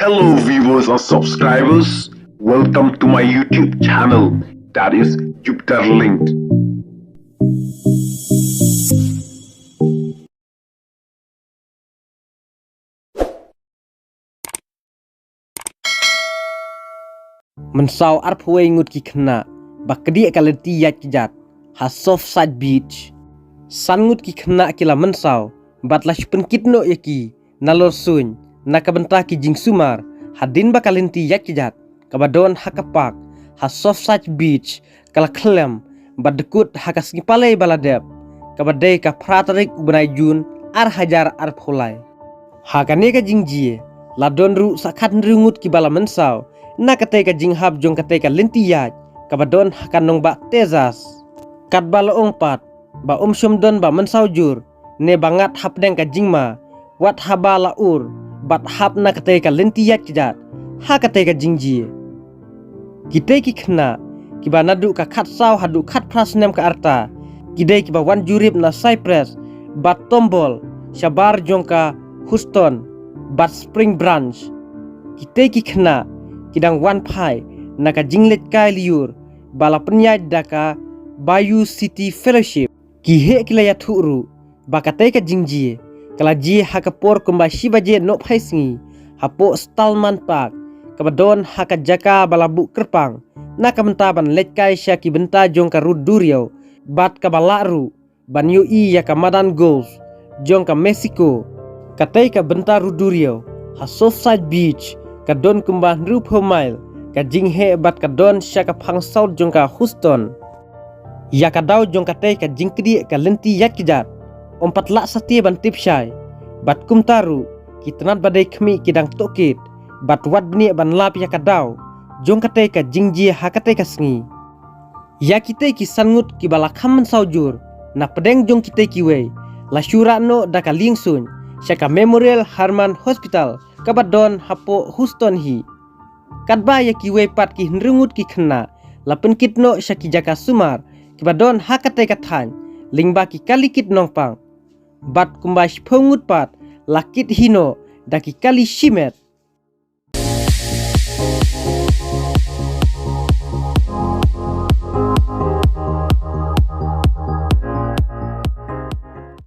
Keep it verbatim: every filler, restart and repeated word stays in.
Hello, viewers and subscribers. Welcome to my YouTube channel, that is Jupiter Linked. Mynsaw arphew wei ngut ki khynnah ba kdiah ka lynti ïaid kjat ha Surfside Beach. San ngut ki khynnah ki la mynsaw bad la shu pynkit noh ïa ki nalor suiñ na ka bynta ki jingsumar hadien ba ka lynti ïaid kjat kaba don ha ka park ha Surfside Beach ka la khyllem bad dkut ha ka sngi Palei ba la dep, kaba dei ka phra tarik u bnai Jun ar hajar arphew lai. Ha kane ka jingjia la don ruh sa khathynriew ngut kiba la mynsaw na katei ka jinghap jong katei ka lynti ïaid kaba don ha ka nongbah Texas. Katba la ong pat ba um shym don ba mynsaw jur ne ba ngat hapdeng ka jingma wat haba la ur bad hap na katei ka lynti ïaid kjat ha katei ka jingjia. Kitei ki khynnah kiba naduh ka khatsaw haduh khatphra snem ka rta ki dei kiba wan jurip na Cypress bad Tomball shabar jong ka Houston bad Spring Branch. Kitei ki khynnah ki dang wan phai na ka jingleit kai lyiur ba la pynïaid da ka Bayou City Fellowship. Ki heh ki la ïathuh ruh ba katei ka jingjia ka la jia ha ka por kumba shi baje nohphai sngi hapoh Stallman Park kaba don ha ka jaka ba la buh kyrpang na ka bynta ban leit kai sha ki bynta jong ka rud duriaw bad kaba lah ruh ban ïohi ïa ka madan golf jong ka Mexico. Katei ka bynta rud duriaw ha Surfside Beach ka don kumba hynriewphew mile ka jingheh bad ka don sha ka phang south jong ka Houston. Ïa ka daw jong katei ka jingkdiah ka lynti ïaid kjat ym pat lah satia ban tip shai bad kumta ruh ki tnat ba dei khmih ki dang tohkit bad wad bniah ban lap ïa ka daw jong katei ka jingjia ha katei ka sngi. Ïa kitei ki san ngut kiba la kham mynsaw jur na pdeng jong kitei kiwei la shu rah noh da ka liengsuiñ sha ka Memorial Hermann Hospital kaba don hapoh Houston hi. Katba ïa kiwei pat ki hynriew ngut ki khynnah la pynkit noh sha ki jaka sumar kiba don ha katei ka thaiñ lyngba ki kali kit nongpang. Bad kumba shiphew ngut pat la kit hi noh da ki kali shimet.